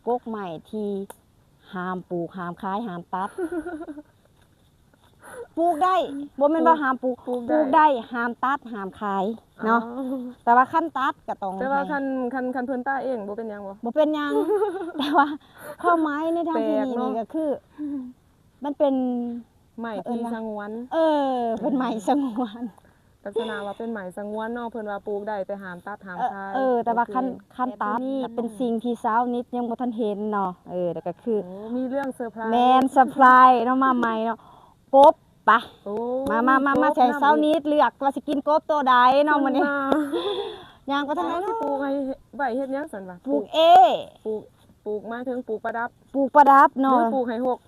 ກົກໄມ້ທີ່ຫ້າມປູກ ຫ້າມຂາຍ ຫ້າມຕັດ. ປູກໄດ້ ບໍ່ແມ່ນວ່າຫ້າມປູກ ປູກ ປູກໄດ້ ປູກໄດ້ ຫ້າມຕັດ ຫ້າມຂາຍເນາະ. ອໍ ແຕ່ວ່າຄັນຕັດກໍຕ້ອງ ແຕ່ວ່າ ໃຫ້ ຄັນ ຄັນ ຄັນເພິ່ນຕັດເອງບໍ່ເປັນຫຍັງບໍ່? ບໍ່ເປັນຫຍັງ ແຕ່ວ່າຄວາມໝາຍໃນທາງທີ່ດີນີ້ ແປກເນາະ ກໍຄື ມັນເປັນໄມ້ທີ່ ເອີ້ນວ່າ ສະຫງວນ ເອີ ເປັນໄມ້ສະຫງວນ ອືມ ລັກສະນະວ່າເປັນໄມ້ສະຫງວນເນາະ ເພິ່ນວ່າປູກໄດ້ແຕ່ຫ້າມຕັດຫ້າມຂາຍ. ເອີ ແຕ່ວ່າ ໂອເຄ ຄັນ ຄັນຕັດນີ້ເປັນສິ່ງທີ່ຊາວນິດຍັງບໍ່ທັນເຫັນເນາະ. ເອີ ແລ້ວກໍຄື ໂອ້ ມີເລື່ອງເຊີໄພຣສ໌ ແມ່ນ ເຊີໄພຣສ໌ເນາະ ມາໃໝ່ເນາະ ກົບ ປະ ໂອ້ ມາ ມາ ມາ ມາ ໃຫ້ຊາວນິດເລືອກວ່າຊິກິນກົບໂຕໃດເນາະມື້ນີ້. ຍ່າງໄປທາງໃດເນາະ? ເອົາ ຊິປູກໃຫ້ ໄວ້ເຮັດຫຍັງຊັ້ນວະ? ປູກເອ ປູກ ປູກ ໝາຍເຖິງປູກປະດັບ? ປູກປະດັບເນາະ ຫຼືປູກໃຫ້ຫົກ?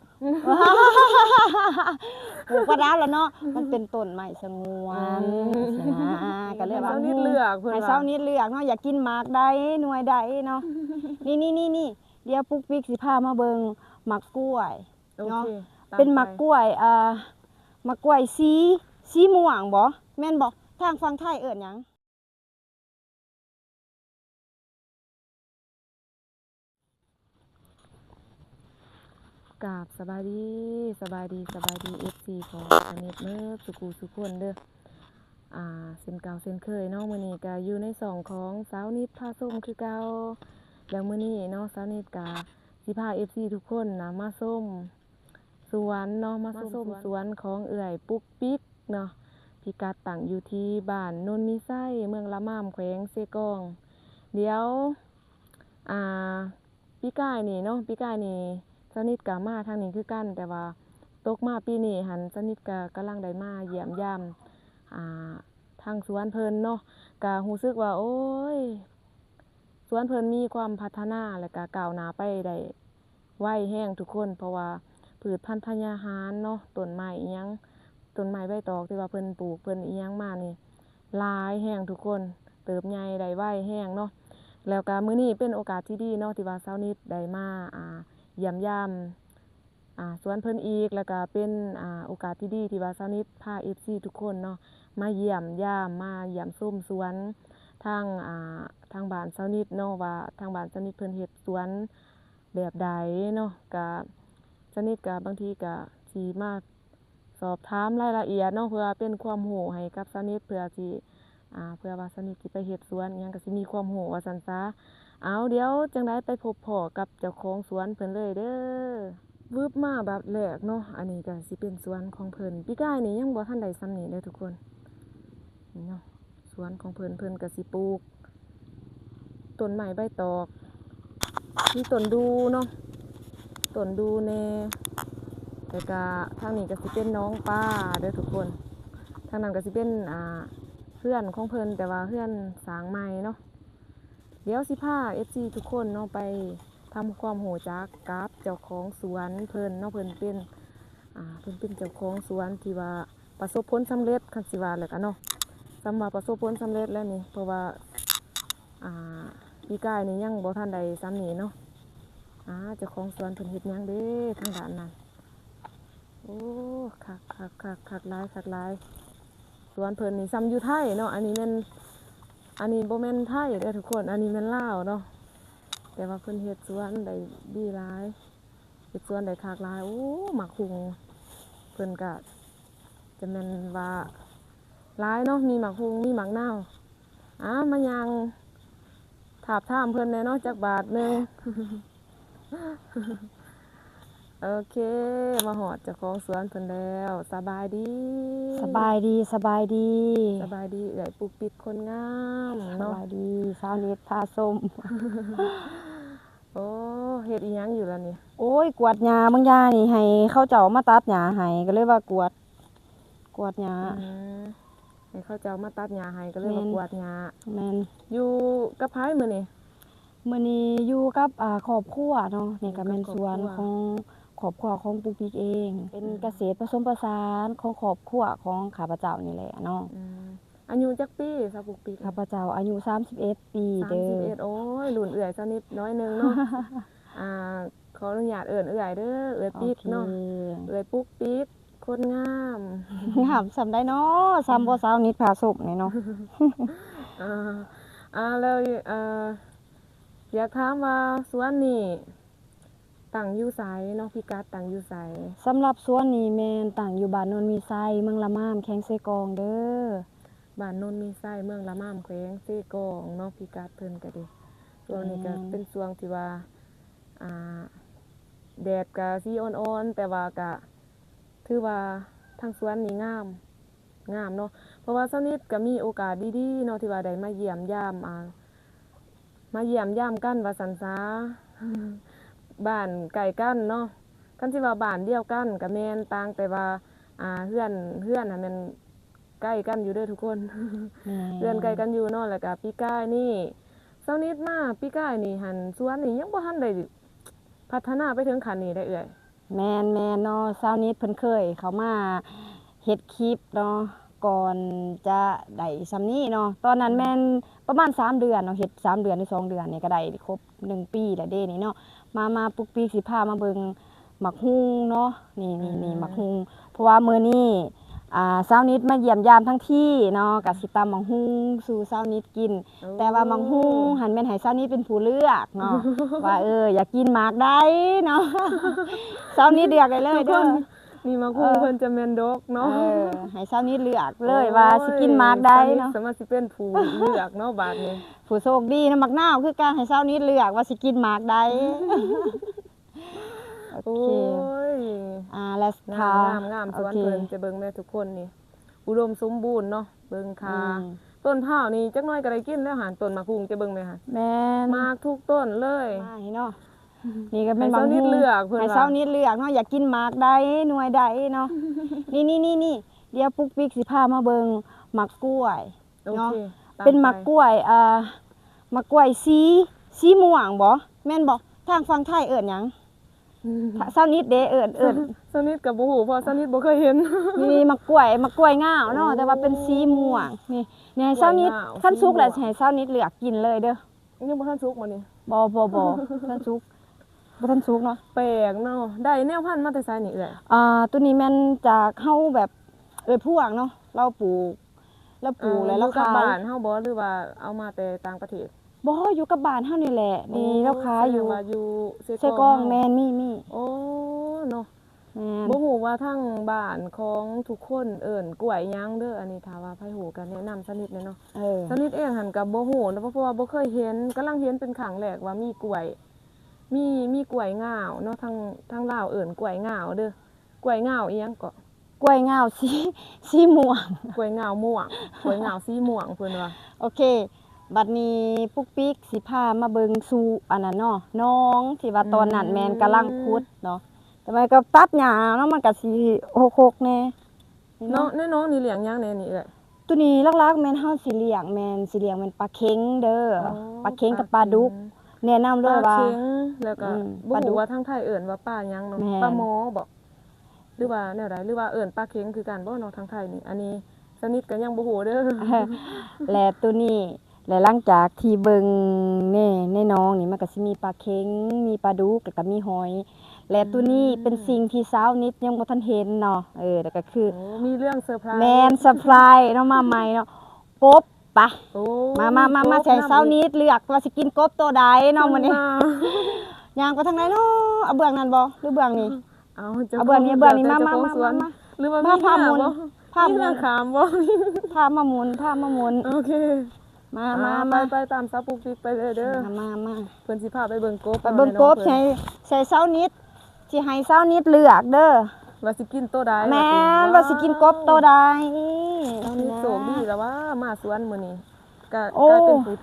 ປູກປະດັບລະເນາະ ມັນເປັນຕົ້ນໄມ້ສະຫງວນ ອືມ ຊີ້ນະ ກໍເລີຍວ່າ ໃຫ້ຊາວນິດເລືອກ ເພິ່ນວ່າ ໃຫ້ຊາວນິດເລືອກເນາະ ຢາກກິນໝາກໃດ ໜ່ວຍໃດເນາະ. ນີ້ໆໆໆ ດຽວປຸກປິກຊິພາມາເບິ່ງໝາກກ້ວຍ ໂອເຄ ເນາະ ຕາມໄປ ເປັນໝາກກ້ວຍ ເອີ ໝາກກ້ວຍສີ ສີມ່ວງບໍ? ແມ່ນບໍ? ທາງຝັ່ງໄທເອີ້ນຫຍັງ? ກາບສະບາຍດີ ສະບາຍດີ ສະບາຍດີ ເອັຟຊີ ຂອງສາວນິດເໝິດສູ່ຜູ້ສູ່ຄົນເດີ. ອ່າ ເຊັ່ນເກົ່າເຊັ່ນເຄີຍເນາະ ມື້ນີ້ກະຢູ່ໃນຊ່ອງຂອງສາວນິດພາຊົມຄືເກົ່າ. ແລ້ວມື້ນີ້ເນາະ ສາວນິດກະຊິພາເອັຟຊີທຸກຄົນນະ ມາຊົມສວນເນາະ ມາຊົມສວນຂອງເອື້ອຍປຸກປິກເນາະ ພິກັດຕັ້ງຢູ່ທີ່ບ້ານໂນນມີໄຊ ເມືອງລະມາມ ແຂວງເຊກອງ. ດຽວ ອ່າ ປີກາຍນີ້ເນາະ ປີກາຍນີ້ສາວນິດກະມາທາງນີ້ຄືກັນ ແຕ່ວ່າຕົກມາປີນີ້ຫັ້ນ ສາວນິດກະກຳລັງໄດ້ມາຢ້ຽມຢາມ ອ່າ ທາງສວນເພິ່ນເນາະ ກະຮູ້ສຶກວ່າ ໂອ້ຍ ສວນເພິ່ນມີຄວາມພັດທະນາ ແລະກະກ້າວໜ້າໄປໄດ້ໄວແຮງທຸກຄົນ ເພາະວ່າພືດພັນທະຍາຫານເນາະ ຕົ້ນໄມ້ອີ່ຫຍັງ ຕົ້ນໄມ້ໃບຕອກທີ່ວ່າເພິ່ນປູກ ເພິ່ນອີ່ຫຍັງມານີ້ ຫຼາຍແຮງທຸກຄົນ ເຕີບໃຫຍ່ໄດ້ໄວແຮງເນາະ. ແລ້ວກະມື້ນີ້ເປັນໂອກາດທີ່ດີເນາະ ທີ່ວ່າສາວນິດໄດ້ມາ ອ່າ ຢ້ຽມຢາມ ອ່າ ສວນເພິ່ນອີກ ແລ້ວກະເປັນ ອ່າ ໂອກາດທີ່ດີທີ່ວ່າສາວນິດພາເອັຟຊີທຸກຄົນເນາະ ມາຢ້ຽມຢາມ ມາຢ້ຽມຊົມສວນທາງ ອ່າ ທາງບ້ານສາວນິດເນາະ ວ່າທາງບ້ານສາວນິດເພິ່ນເຮັດສວນແບບໃດເນາະ. ກະສາວນິດກະບາງທີກະຊິມາ ສອບຖາມລາຍລະອຽດເນາະ ເພື່ອເປັນຄວາມຮູ້ໃຫ້ກັບສາວນິດ ເພື່ອຊິ ອ່າ ເພື່ອວ່າສາວນິດຊິໄປເຮັດສວນອີ່ຫຍັງ ກໍຊິມີຄວາມຮູ້ວ່າຊັ້ນຊະ. ເອົາ ດຽວຈັ່ງໃດໄປພົບພໍ້ກັບເຈົ້າຂອງສວນເພິ່ນເລີຍເດີ. ວຶບມາບາດແລກເນາະ ອັນນີ້ກໍຊິເປັນສວນຂອງເພິ່ນ ປີກາຍນີ້ຍັງບໍ່ທັນໄດ້ສ່ຳນີ້ເດີທຸກຄົນ ນີ້ເນາະ. ສວນຂອງເພິ່ນ ເພິ່ນກໍຊິປູກຕົ້ນໄມ້ໃບຕອກ ມີຕົ້ນດູ່ເນາະ ຕົ້ນດູ່ແດ່ ແລ້ວກະທາງນີ້ກໍຊິເປັນໜອງປາເດີທຸກຄົນ. ທາງນັ້ນກໍຊິເປັນ ອ່າ ເຮືອນຂອງເພິ່ນ ແຕ່ວ່າເຮືອນສ້າງໃໝ່ເນາະ. ດຽວຊິພາເອັຟຊີທຸກຄົນເນາະ ໄປທຳຄວາມຮູ້ຈັກກັບເຈົ້າຂອງສວນເພິ່ນເນາະ ເພິ່ນເປັນ ອ່າ ເພິ່ນເປັນເຈົ້າຂອງສວນທີ່ວ່າປະສົບຜົນສຳເລັດ ຄັນຊິວ່າແລ້ວກະເນາະ ສ່ຳວ່າປະສົບຜົນສຳເລັດແລ້ວນີ້ ເພາະວ່າ ອ່າ ປີກາຍນີ້ຍັງບໍ່ທັນໄດ້ສ່ຳນີ້ເນາະ. ອ່າ ເຈົ້າຂອງສວນເພິ່ນເຮັດຫຍັງເດ້ທາງດ້ານນັ້ນ? ໂອ້ ຄັກໆໆ ຄັກຫຼາຍ ຄັກຫຼາຍ. ສວນເພິ່ນນີ້ສ່ຳຢູ່ໄທເນາະ ອັນນີ້ແມ່ນ ອັນນີ້ບໍ່ແມ່ນໄທເດີທຸກຄົນ ອັນນີ້ແມ່ນລາວເນາະ ແຕ່ວ່າເພິ່ນເຮັດສວນໄດ້ດີຫຼາຍ ເຮັດສວນໄດ້ຄັກຫຼາຍ. ໂອ້ ໝາກຫຸ່ງເພິ່ນກະຈະແມ່ນວ່າຫຼາຍເນາະ ມີໝາກຫຸ່ງ ມີໝາກນາວ. ອ່າ ມາຍ່າງທາບທາມເພິ່ນແດ່ເນາະ ຈັກບາດໜຶ່ງ. ໂອເຄ ມາຮອດເຈົ້າຂອງສວນເພິ່ນແລ້ວ ສະບາຍດີ. ສະບາຍດີ ສະບາຍດີ ສະບາຍດີເອື້ອຍປຸກປິກຄົນງາມເນາະ ສະບາຍດີ ສາວນິດພາຊົມ. ໂອ້ ເຮັດອີ່ຫຍັງຢູ່ລະນີ້? ໂອ້ຍ ກວາດຫຍ້າ ບາງຢ່ານີ້ໃຫ້ເຂົາເຈົ້າມາຕັດຫຍ້າໃຫ້ ກໍເລີຍວ່າກວາດ ກວາດຫຍ້າ. ອືມ ໃຫ້ເຂົາເຈົ້າມາຕັດຫຍ້າໃຫ້ ກໍເລີຍວ່າ ແມ່ນ ກວາດຫຍ້າ. ແມ່ນ. ຢູ່ກັບໃຜມື້ນີ້? ມື້ນີ້ຢູ່ກັບ ອ່າ ຄອບຄົວເນາະ ນີ້ກໍແມ່ນສວນຂອງຄອບຄົວຂອງປຸກປິກເອງ ເປັນກະເສດປະສົມປະສານຂອງຄອບຄົວຂອງຂ້າພະເຈົ້ານີ້ແຫຼະເນາະ. ອືມ ອາຍຸຈັກປີ ສາວປຸກປິກ? ຂ້າພະເຈົ້າອາຍຸສາມສິບເອັດປີເດີ. ສາມສິບເອັດ ໂອ້ຍ ລຸ້ນເອື້ອຍສາວນິດໜ້ອຍໜຶ່ງເນາະ. ອ່າ ຂໍອະນຸຍາດເອີ້ນເອື້ອຍເດີ ເອື້ອຍປິກເນາະ. ໂອເຄ ເອື້ອຍປຸກປິກ ຄົນງາມ. ງາມສ່ຳໃດເນາະ ສ່ຳບໍ່ ອືມ ສາວນິດພາຊົມນີ້ເນາະ. ອ່າ ອ່າ ແລ້ວ ອ່າ ຢາກຖາມວ່າສວນນີ້ ຕັ້ງຢູ່ໃສເນາະ? ພິກັດຕັ້ງຢູ່ໃສ? ສຳລັບສວນນີ້ແມ່ນຕັ້ງຢູ່ບ້ານໂນນມີໄຊ ເມືອງລະມາມ ແຂວງເຊກອງເດີ. ບ້ານໂນນມີໄຊ ເມືອງລະມາມ ແຂວງເຊກອງເນາະ. ພິກັດເພິ່ນກໍດີ ຊ່ວງນີ້ກໍ ແມ່ນ ເປັນຊ່ວງທີ່ວ່າ ອ່າ ແດດກໍຊິອ່ອນໆ ແຕ່ວ່າກໍຖືວ່າທາງສວນນີ້ງາມ ງາມເນາະ ເພາະວ່າຊາວນິດກໍມີໂອກາດດີໆເນາະ ທີ່ວ່າໄດ້ມາຢ້ຽມຢາມ ອ່າ ມາຢ້ຽມຢາມກັນວ່າຊັ້ນຊະ ບ້ານໃກ້ກັນເນາະ. ຄັນຊິວ່າບ້ານດຽວກັນກໍແມ່ນ ຕ່າງແຕ່ວ່າ ອ່າ ເຮືອນ ເຮືອນຫັ້ນແມ່ນໃກ້ກັນຢູ່ເດີທຸກຄົນ ແມ່ນ ເຮືອນໃກ້ກັນຢູ່ເນາະ. ແລ້ວກໍປີກາຍນີ້ ຊາວນິດມາ ປີກາຍນີ້ຫັ້ນ ສວນນີ້ຍັງບໍ່ທັນໄດ້ພັດທະນາໄປເຖິງຂັ້ນນີ້ເດ້ເອື້ອຍ. ແມ່ນ ແມ່ນເນາະ ຊາວນິດເພິ່ນເຄີຍເຂົ້າມາເຮັດຄລິບເນາະ ກ່ອນຈະໄດ້ຊ່ຳນີ້ເນາະ. ຕອນນັ້ນ ອືມ ແມ່ນປະມານສາມເດືອນເນາະ ເຮັດສາມເດືອນ ຫຼື ສອງເດືອນນີ້ກໍໄດ້ຄົບໜຶ່ງປີແລ້ວເດ້ນີ້ເນາະ. ມາ ມາປຸກປີກຊິພາມາເບິ່ງໝາກຫຸ່ງເນາະ ນີ້ ນີ້ ນີ້ ອືມ ໝາກຫຸ່ງ ເພາະວ່າມື້ນີ້ ອ່າ ຊາວນິດມາຢ້ຽມຢາມທັງທີເນາະ ກໍຊິຕຳໝາກຫຸ່ງສູ່ຊາວນິດກິນ. ໂອ້ ແຕ່ວ່າໝາກຫຸ່ງຫັ້ນແມ່ນໃຫ້ຊາວນິດເປັນຜູ້ເລືອກເນາະ ວ່າ ເອີ ຢາກກິນໝາກໃດເນາະ ຊາວນິດເລືອກໄດ້ເລີຍເດີ. ນີ້ໝາກຫຸ່ງ ເອີ ເພິ່ນຈະແມ່ນດົກເນາະ ເອີ ໃຫ້ຊາວນິດເລືອກເລີຍ ໂອ້ຍ ວ່າຊິກິນໝາກໃດເນາະ. ຊາວນິດສາມາດຊິເປັນຜູ້ເລືອກເນາະບາດນີ້ ຜູ້ໂຊກດີເນາະ. ໝາກນາວຄືກັນ ໃຫ້ຊາວນິດເລືອກວ່າຊິກິນໝາກໃດ. ໂອເຄ ໂອ້ຍ ອ່າ ແລະ ງາມ ງາມ ງາມ ໂອເຄ ສວນເພິ່ນ ຈະເບິ່ງແມ່ທຸກຄົນນີ້ ອຸດົມສົມບູນເນາະ. ເບິ່ງຄ່າ ອືມ ຕົ້ນພ້າວນີ້ຈັກໜ້ອຍກໍໄດ້ກິນແລ້ວຫັ້ນ ຕົ້ນໝາກຫຸ່ງ ຈະເບິ່ງແມ່ຫັ້ນ ແມ່ນ ໝາກທຸກຕົ້ນເລີຍ ມານີ້ເນາະ. ນີ້ກໍແມ່ນໝາກຫຸ່ງ ໃຫ້ຊາວນິດເລືອກ ເພິ່ນວ່າ ໃຫ້ຊາວນິດເລືອກເນາະ ຢາກກິນໝາກໃດ ໜ່ວຍໃດເນາະ. ນີ້ ນີ້ ນີ້ ດຽວປຸກປິກຊິພາມາເບິ່ງໝາກກ້ວຍ ໂອເຄ ເນາະ ຕາມໄປ ເປັນໝາກກ້ວຍ ເອີ ໝາກກ້ວຍສີ ສີມ່ວງບໍ ແມ່ນບໍ? ທາງຝັ່ງໄທເອີ້ນຫຍັງ? ອືມ ຊາວນິດເດ້ ເອີ້ນ ເອີ້ນ ຊາວນິດກໍບໍ່ຮູ້ ເພາະຊາວນິດບໍ່ເຄີຍເຫັນ. ນີ້ໝາກກ້ວຍ ໝາກກ້ວຍງາວເນາະ ໂອ້ ແຕ່ວ່າເປັນສີມ່ວງ. ນີ້ ນີ້ໃຫ້ຊາວນິດ ກ້ວຍງາວ ຄັນສຸກແລ້ວ ສີມ່ວງ ຊິໃຫ້ຊາວນິດເລືອກກິນເລີຍເດີ. ຍັງບໍ່ທັນສຸກບໍ່ນີ້? ບໍ່ ບໍ່ ບໍ່ ທັນສຸກ ບໍ່ທັນສຸກເນາະ. ແປກເນາະ ໄດ້ແນວພັນມາແຕ່ໃສນີ້ເອື້ອຍ? ອ່າ ໂຕນີ້ແມ່ນຈາກເຮົາແບບ ເອື້ອຍພວງເນາະ ລາວປູກ ລາວປູກ ເອີ ແລ້ວລາວຂາຍ. ຢູ່ກັບບ້ານເຮົາບໍ່ ຫຼືວ່າເອົາມາແຕ່ຕ່າງປະເທດ? ບໍ່ ຢູ່ກັບບ້ານເຮົານີ້ແຫຼະ. ໂອ້ ນີ້ລາວຂາຍຢູ່ ແສດງວ່າຢູ່ເຊກອງ ເຊກອງ ແມ່ນ ມີ ມີ. ໂອ້ ເນາະ ແມ່ນ ບໍ່ຮູ້ວ່າທາງບ້ານຂອງທຸກຄົນເອີ້ນກ້ວຍຫຍັງເດີ. ອັນນີ້ຖ້າວ່າໃຜຮູ້ກໍແນະນຳຊາວນິດແດ່ເນາະ. ເອີ ຊາວນິດເອງຫັ້ນກໍບໍ່ຮູ້ເນາະ ເພາະວ່າບໍ່ເຄີຍເຫັນ ກຳລັງເຫັນເປັນຄັ້ງແລກວ່າມີກ້ວຍ ມີ ມີກ້ວຍງາວເນາະ. ທາງ ທາງລາວເອີ້ນກ້ວຍງາວເດີ. ກ້ວຍງາວອີ່ຫຍັງເກາະ? ກ້ວຍງາວສີ ສີມ່ວງ ກ້ວຍງາວມ່ວງ ກ້ວຍງາວສີມ່ວງເພິ່ນວ່າ. ໂອເຄ ບັດນີ້ປຸກປິກຊິພາມາເບິ່ງສູ່ອັນນັ້ນເນາະ ໜອງທີ່ວ່າຕອນນັ້ນ ອືມ ແມ່ນກຳລັງຂຸດເນາະ ແຕ່ວ່າກໍຕັດຫຍ້າເນາະ ມັນກໍຊິຮົກໆແດ່. ເນາະ ໃນໜອງນີ້ລ້ຽງຫຍັງແດ່ນີ້ເອື້ອຍ? ໂຕນີ້ຫຼັກໆແມ່ນເຮົາຊິລ້ຽງ ແມ່ນຊິລ້ຽງແມ່ນປາເຂັງເດີ. ອໍ ປາເຂັງກັບປາດຸກ ປາເຂັງ ແນະນຳເລີຍວ່າ ປາເຂັງ ແລ້ວກໍ ອືມ ບໍ່ຮູ້ວ່າທາງໄທເອີ້ນວ່າປາຫຍັງເນາະ. ແມ່ນ ປາໝໍບໍ ຫຼືວ່າແນວໃດ ຫຼືວ່າເອີ້ນປາເຂັງຄືກັນບໍເນາະທາງໄທນີ້? ອັນນີ້ຊາວນິດກໍຍັງບໍ່ຮູ້ເດີ. ແລະໂຕນີ້ ແລະຫຼັງຈາກທີ່ເບິ່ງແນ່ໃນໜອງນີ້ ມັນກໍຊິມີປາເຂັງ ມີປາດຸກ ແລ້ວກໍມີຫອຍ. ແລະ ອືມ ໂຕນີ້ເປັນສິ່ງທີ່ຊາວນິດຍັງບໍ່ທັນເຫັນເນາະ. ເອີ ແລ້ວກໍຄື ໂອ້ ມີເລື່ອງເຊີໄພຣສ໌ ແມ່ນ ເຊີໄພຣສ໌ເນາະ ມາໃໝ່ເນາະ ກົບ. ໄປ ໂອ້ ມາ ມາ ມາ ມາ ມີກົບ ໃຫ້ຊາວນິດເລືອກວ່າຊິກິນກົບໂຕໃດເນາະມື້ນີ້. ຍ່າງໄປທາງໃດເນາະ? ເອົາເບື້ອງນັ້ນບໍ່ ຫຼືເບື້ອງນີ້? ເອົາ ເອົາເບື້ອງນີ້ ເບື້ອງນີ້ ມາ ມາ ມາ ມາ ຫຼືວ່າມີ ພາໝູນ ພາໝູນ ມີເລື່ອງຂາມບໍ່? ພາມາໝູນ ພາມາໝູນ ໂອເຄ. ມາ ອ່າ ມາ ໄປ ມາ ໄປຕາມສາວປຸກປິກໄປເລີຍເດີ. ມາ ມາ ມາ ເພິ່ນຊິພາໄປເບິ່ງກົບ ໄປເບິ່ງກົບ. ໃສ່ ໃສ່ຊາວນິດ ຊິໃຫ້ຊາວນິດເລືອກເດີ ວ່າຊິກິນໂຕໃດ. ແມ່ນ ວ່າຊິກິນກົບໂຕໃດ. ຊາວນິດໂຊກດີລະວ່າ ມາສວນມື້ນີ້ ກະ ໂອ້ ກາຍເປັນຜູ້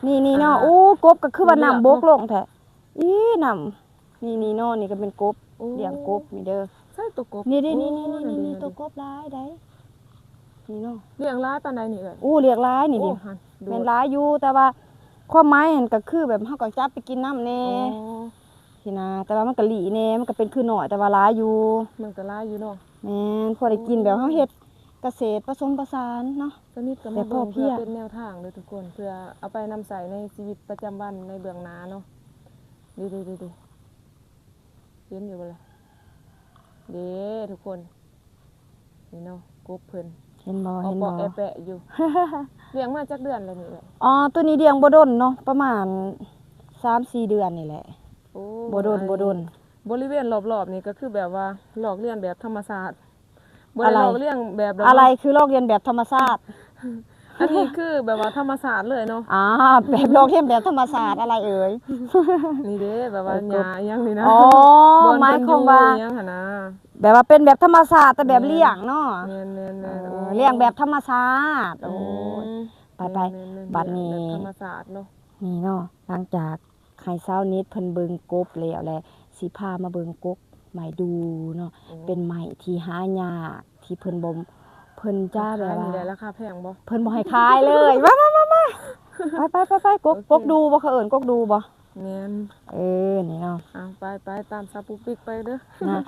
ນີ້ ນີ້ເນາະ ອ່າ ໂອ້ ກົບກໍຄືວ່ານ້ຳບົກລົງແທ້ ອີ ນ້ຳ ນີ້ ນີ້ເນາະ ນີ້ກໍເປັນກົບ ໂອ້ ລ້ຽງກົບນີ້ເດີ. ໃສ່ໂຕກົບ ນີ້ເດ້ ໂອ້ ນີ້ ນີ້ ນີ້ ນີ້ ນີ້ ໂຕກົບຫຼາຍໃດ໋ ນີ້ເນາະ. ລ້ຽງຫຼາຍປານໃດນີ້ເອື້ອຍ? ໂອ້ ລ້ຽງຫຼາຍນີ້ເດ້ ໂອ້ ຫັ້ນ ແມ່ນຫຼາຍຢູ່ ແຕ່ວ່າຄວາມໝາຍຫັ້ນກໍຄືແບບເຮົາກໍຈັບໄປກິນນຳແດ່ ອໍ ຊີ້ນະ ແຕ່ວ່າມັນກໍຫຼີ້ແດ່ ມັນກໍເປັນຄືໜ້ອຍ ແຕ່ວ່າຫຼາຍຢູ່ ມັນກໍຫຼາຍຢູ່ເນາະ. ແມ່ນ ພໍໄດ້ກິນ ໂອ້ ແບບເຮົາເຮັດກະເສດປະສົມປະສານເນາະ ຊາວນິດກໍມາເບິ່ງເພື່ອເປັນແນວທາງເດີທຸກຄົນ ເພື່ອເອົາໄປນຳໃຊ້ໃນຊີວິດປະຈຳວັນໃນເບື້ອງໜ້າເນາະ. ເດ້ ເດ້ ເດ້ ເດ້ ເຫັນຢູ່ບໍ່ລະ? ເດ້ທຸກຄົນ ນີ້ເນາະ ກົບເພິ່ນ ເຫັນບໍ່ ເຫັນບໍ່ ແອະແປະຢູ່. ລ້ຽງມາຈັກເດືອນແລ້ວນີ້ເອື້ອຍ? ອໍ ໂຕນີ້ລ້ຽງບໍ່ດົນເນາະ ປະມານສາມສີ່ເດືອນນີ້ແຫຼະ. ໂອ້ ບໍ່ດົນ ບໍ່ດົນ. ບໍລິເວນລອບໆນີ້ກໍຄືແບບວ່າລອກລຽນແບບທຳມະຊາດ ບໍ່ໄດ້ ອະໄລ ລອກລຽນແບບ ອະໄລຄືລອກລຽນແບບທຳມະຊາດ? ອັນນີ້ຄືແບບວ່າທຳມະຊາດເລີຍເນາະ. ອ່າ ແບບລອກລຽນແບບທຳມະຊາດ ອະໄລເອີຍ. ນີ້ເດ້ ແບບວ່າ ເອີ ຫຍ້າອີ່ຫຍັງນີ້ນະ. ອໍ ໝາຍຄວາມວ່າ ບ່ອນເພິ່ນຢູ່ອີ່ຫຍັງຫັ້ນນະ ແບບວ່າເປັນແບບທຳມະຊາດ ແຕ່ແບບລ້ຽງເນາະ. ແມ່ນໆໆ. ເອີ ໂອ້ ລ້ຽງແບບທຳມະຊາດ. ໂອ້ຍ ອືມ ໄປໆ ແມ່ນໆໆ ບັດນີ້ ແບບທຳມະຊາດເນາະ. ນີ້ເນາະ ຫຼັງຈາກ ໃຫ້ຊາວນິດເພິ່ນເບິ່ງກົບແລ້ວ ແລະ ຊິພາມາເບິ່ງກົກໄມ້ດູເນາະ. ໂອ້ ເປັນໄມ້ທີ່ຫາຍາກ ທີ່ເພິ່ນບໍ່ ເພິ່ນຈະແບບວ່າ ເພິ່ນຂາຍນີ້ໄດ້ລາຄາແພງບໍ່? ເພິ່ນບໍ່ໃຫ້ຂາຍເລີຍ. ມາ ມາ ມາ ມາ ໄປ ໄປ ໄປ ກົກ ໂອເຄ ກົກດູບໍ່? ເຂົາເອີ້ນກົກດູບໍ່? ແມ່ນ ເອີ ນີ້ເນາະ. ອ່າ ໄປ ໄປ ຕາມສາວປຸກປິກໄປເດີ ນະ.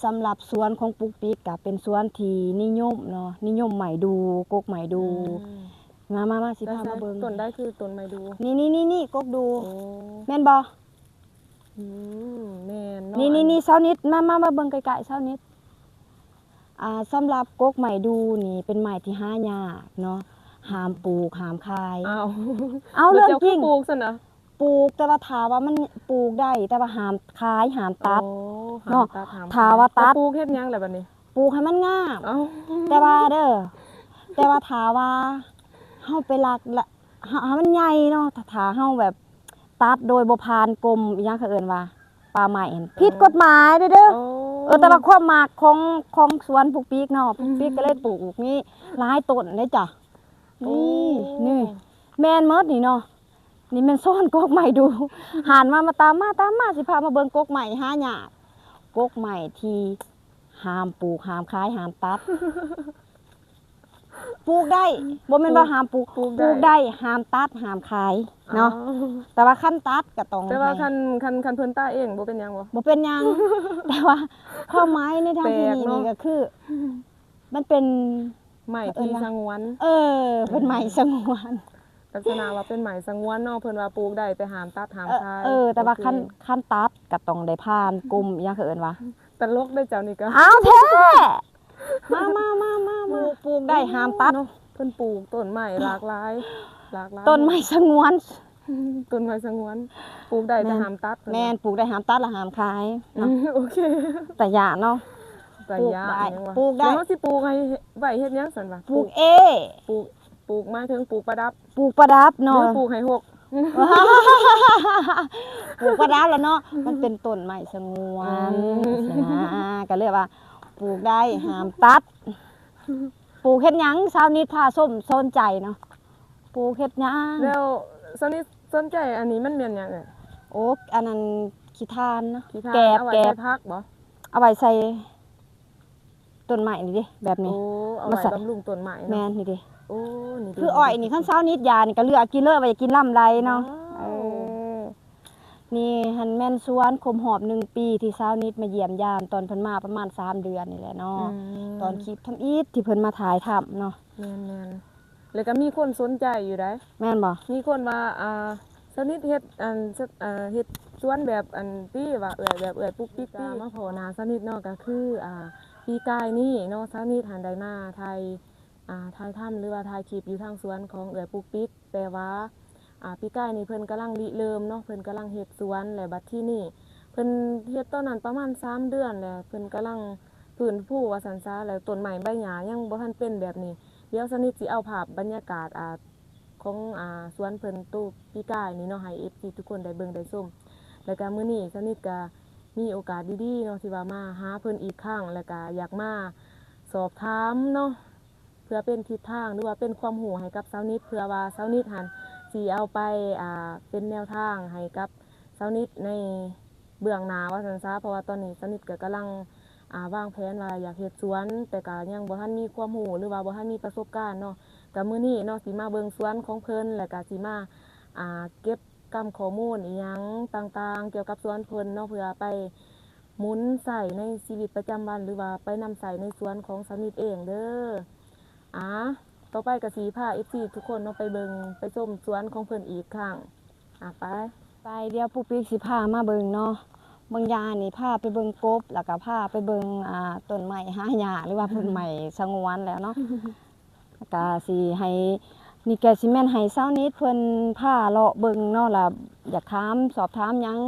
ສຳລັບສວນຂອງປຸກປິກກະເປັນສວນທີ່ນິຍົມເນາະ ນິຍົມໄມ້ດູ ກົກໄມ້ດູ. ອືມ ມາ ມາ ມາ ຊິພາມາເບິ່ງ. ໃສໆ ຕົ້ນໃດຄືຕົ້ນໄມ້ດູ? ນີ້ໆໆໆ ກົກດູ. ໂອ້ ແມ່ນບໍ່? ອືມ ແມ່ນເນາະ. ນີ້ໆໆ ຊາວນິດ ມາ ມາ ມາເບິ່ງໃກ້ໆ ຊາວນິດ. ອ່າ ສຳລັບກົກໄມ້ດູນີ້ເປັນໄມ້ທີ່ຫາຍາກເນາະ ຫ້າມປູກ ຫ້າມຂາຍ. ອ້າວ ເອົາ ເລື່ອງຈິງ ເຈົ້າຄືປູກຊັ້ນນະ? ປູກ ແຕ່ວ່າຖ້າວ່າມັນ ປູກໄດ້ ແຕ່ວ່າຫ້າມຂາຍ ຫ້າມຕັດ. ໂອ້ ຫ້າມ ເນາະ ຕັດ ຫ້າມຂາຍ. ຖ້າວ່າຕັດ ແລ້ວປູກເຮັດຫຍັງລະບັດນີ້? ປູກໃຫ້ມັນງາມ. ເອົ້າ ແຕ່ວ່າເດີ ແຕ່ວ່າຖ້າວ່າເຮົາໄປລັກລະ ເຮົາ ໃຫ້ມັນໃຫຍ່ເນາະ ຖ້າ ຖ້າເຮົາແບບຕັດໂດຍບໍ່ຜ່ານກົມ ອີ່ຫຍັງເຂົາເອີ້ນວ່າປ່າໄມ້ຫັ້ນ ຜິດກົດໝາຍເດີ. ໂອ້ ເອີ ແຕ່ວ່າຄວາມມັກຂອງ ຂອງສວນປຸກປິກເນາະ ປຸກປິກກໍເລີຍປູກນີ້ຫຼາຍຕົ້ນເດ້ຈ້ະ. ໂອ້ ນີ້ ນີ້ ແມ່ນໝົດນີ້ເນາະ. ນີ້ແມ່ນສວນກົກໄມ້ດູ. ຫັນມາ ມາຕາມມາ ຕາມມາ ຊິພາມາເບິ່ງກົກໄມ້ຫາຍາກ ກົກໄມ້ທີ່ຫ້າມປູກ ຫ້າມຂາຍ ຫ້າມຕັດ. ປູກໄດ້ ບໍ່ແມ່ນວ່າຫ້າມປູກ ປູກ ປູກໄດ້ ປູກໄດ້ ຫ້າມຕັດ ຫ້າມຂາຍເນາະ. ອໍ ແຕ່ວ່າຄັນຕັດກໍຕ້ອງ ແຕ່ວ່າ ໃຫ້ ຄັນ ຄັນ ຄັນເພິ່ນຕັດເອງບໍ່ເປັນຫຍັງບໍ່? ບໍ່ເປັນຫຍັງ. ແຕ່ວ່າຄວາມໝາຍໃນທາງທີ່ດີນີ້ ແປກເນາະ ກໍຄື ມັນເປັນໄມ້ທີ່ສະຫງວນ. ເອີ ເປັນໄມ້ສະຫງວນ ລັກສະນະວ່າເປັນໄມ້ສະຫງວນເນາະ. ເພິ່ນວ່າປູກໄດ້ແຕ່ຫ້າມຕັດຫ້າມຂາຍ. ເອີ ແຕ່ວ່າ ໂອເຄ ຄັນ ຄັນຕັດກໍຕ້ອງໄດ້ຜ່ານກົມ ອີ່ຫຍັງເຂົາເອີ້ນວ່າ ຕະຫຼົກເດ້ເຈົ້ານີ້ກໍ ອ້າວ ແທ້ ມາ ມາ ມາ ມາ ມາ ປູກ ປູກໄດ້ຫ້າມຕັດເນາະ. ເພິ່ນປູກຕົ້ນໄມ້ຫຼາກຫຼາຍ ຫຼາກຫຼາຍ ຕົ້ນໄມ້ສະຫງວນ ຕົ້ນໄມ້ສະຫງວນ ປູກໄດ້ແຕ່ຫ້າມຕັດ. ແມ່ນ ປູກໄດ້ຫ້າມຕັດ ແລະ ຫ້າມຂາຍເນາະ. ອືມ ໂອເຄ ຕາຢ້ານເນາະ. ຕາຢ້ານ ປູກໄດ້ ປູກໄດ້. ແລ້ວເຮົາຊິປູກໃຫ້ ໄວ້ເຮັດຫຍັງຊັ້ນວະ? ປູກເອ ປູກ ປູກໝາຍເຖິງປູກປະດັບ? ປູກປະດັບເນາະ ຫຼືປູກໃຫ້ຫົກ? ປູກປະດັບລະເນາະ ມັນເປັນຕົ້ນໄມ້ສະຫງວນ. ອືມ ຊີ້ນະ ກໍເລີຍວ່າປູກໄດ້ຫ້າມຕັດ. ປູກເຮັດຫຍັງ? ຊາວນິດພາຊົມສົນໃຈເນາະ ປູກເຮັດຫຍັງ? ແລ້ວຊາວນິດສົນໃຈອັນນີ້ມັນແມ່ນຫຍັງເອີຍ? ໂອ້ ອັນນັ້ນຂີ້ຖ່ານເນາະ ຂີ້ຖ່ານ ແກບ ເອົາໄວ້ ແກບ ໃສ່ຜັກບໍ່? ເອົາໄວ້ໃສ່ ຕົ້ນໄມ້ນີ້ເດ້ ແບບນີ້. ໂອ້ ເອົາໄວ້ ມາໃສ່ ບຳລຸງຕົ້ນໄມ້ເນາະ. ແມ່ນ ນີ້ເດ້. ໂອ້ ນີ້ເດ້ ຄືອ້ອຍນີ້ ນີ້ເດ້ ຄັນຊາວນິດຢານີ້ກໍເລືອກກິນເລີຍ ວ່າຢາກກິນລຳໃດເນາະ. ວ້າວ ເອີ ນີ້ຫັ້ນແມ່ນສວນຄົບຮອບໜຶ່ງປີທີ່ຊາວນິດມາຢ້ຽມຢາມ ຕອນເພິ່ນມາປະມານສາມເດືອນນີ້ແຫຼະເນາະ. ອືມ ຕອນຄລິບທຳອິດທີ່ເພິ່ນມາຖ່າຍທຳເນາະ. ແມ່ນໆ ແລ້ວກໍມີຄົນສົນໃຈຢູ່ໃດ໋. ແມ່ນບໍ່? ມີຄົນວ່າ ອ່າ ຊາວນິດເຮັດ ອັນ ເຮັດສວນແບບ ອັນ ຕິ ວ່າເອື້ອຍ ແບບເອື້ອຍປຸກປິກຕິ ມາພໍ້ໜ້າຊາວນິດເນາະ ກໍຄື ອ່າ ປີກາຍນີ້ເນາະ ຊາວນິດຫັ້ນໄດ້ມາຖ່າຍ ອ່າ ຖ່າຍທຳ ຫຼືວ່າຖ່າຍຄລິບຢູ່ທາງສວນຂອງເອື້ອຍປຸກປິກ ແຕ່ວ່າ ອ່າ ປີກາຍນີ້ເພິ່ນກຳລັງລິເລີ່ມເນາະ ເພິ່ນກຳລັງເຮັດສວນ ແລ້ວບັດທີນີ້ເພິ່ນເຮັດຕອນນັ້ນປະມານສາມເດືອນ ແລ້ວເພິ່ນກຳລັງຟື້ນຟູວ່າຊັ້ນຊະ ແລ້ວຕົ້ນໄມ້ໃບຫຍ້າຍັງບໍ່ທັນເປັນແບບນີ້. ດຽວຊາວນິດຊິເອົາພາບບັນຍາກາດ ອ່າ ຂອງ ອ່າ ສວນເພິ່ນໂຕປີກາຍນີ້ເນາະ ໃຫ້ເອັຟຊີທຸກຄົນໄດ້ເບິ່ງໄດ້ຊົມ. ແລ້ວກະມື້ນີ້ຊາວນິດກະມີໂອກາດດີໆເນາະ ທີ່ວ່າມາຫາເພິ່ນອີກຄັ້ງ ແລ້ວກະຢາກມາສອບຖາມເນາະ ເພື່ອເປັນທິດທາງ ຫຼືວ່າເປັນຄວາມຮູ້ໃຫ້ກັບຊາວນິດ ເພື່ອວ່າຊາວນິດຫັ້ນຊິເອົາໄປ ອ່າ ເປັນແນວທາງໃຫ້ກັບຊາວນິດໃນເບື້ອງໜ້າວ່າຊັ້ນຊະ. ເພາະວ່າຕອນນີ້ຊາວນິດກໍກຳລັງ ອ່າ ວາງແຜນວ່າຢາກເຮັດສວນ ແຕ່ກໍຍັງບໍ່ທັນມີຄວາມຮູ້ ຫຼືວ່າບໍ່ທັນມີປະສົບການເນາະ. ກໍມື້ນີ້ເນາະ ຊິມາເບິ່ງສວນຂອງເພິ່ນ ແລ້ວກໍຊິມາ ອ່າ ເກັບກຳຂໍ້ມູນອີ່ຫຍັງຕ່າງໆ ກ່ຽວກັບສວນເພິ່ນເນາະ ເພື່ອໄປ ໝູນໃຊ້ໃນຊີວິດປະຈຳວັນ ຫຼືວ່າໄປນຳໃຊ້ໃນສວນຂອງຊາວນິດເອງເດີ. ອ່າ ຕໍ່ໄປກໍຊິພາເອັຟຊີທຸກຄົນເນາະ ໄປເບິ່ງໄປຊົມສວນຂອງເພິ່ນອີກຄັ້ງ. ອ່າ ໄປ ໄປ ດຽວປຸກປິກຊິພາມາເບິ່ງເນາະ. ບາງຢ່າງນີ້ພາໄປເບິ່ງກົບ ແລ້ວກໍພາໄປເບິ່ງ ອ່າ ຕົ້ນໄມ້ຫາຍາກ ຫຼືວ່າຕົ້ນໄມ້ສະຫງວນແລ້ວເນາະ. ກະຊິໃຫ້ ນີ້ກະຊິແມ່ນໃຫ້ຊາວນິດເພິ່ນພາເລາະເບິ່ງເນາະ ລະຢາກຖາມ ສອບຖາມຫຍັງ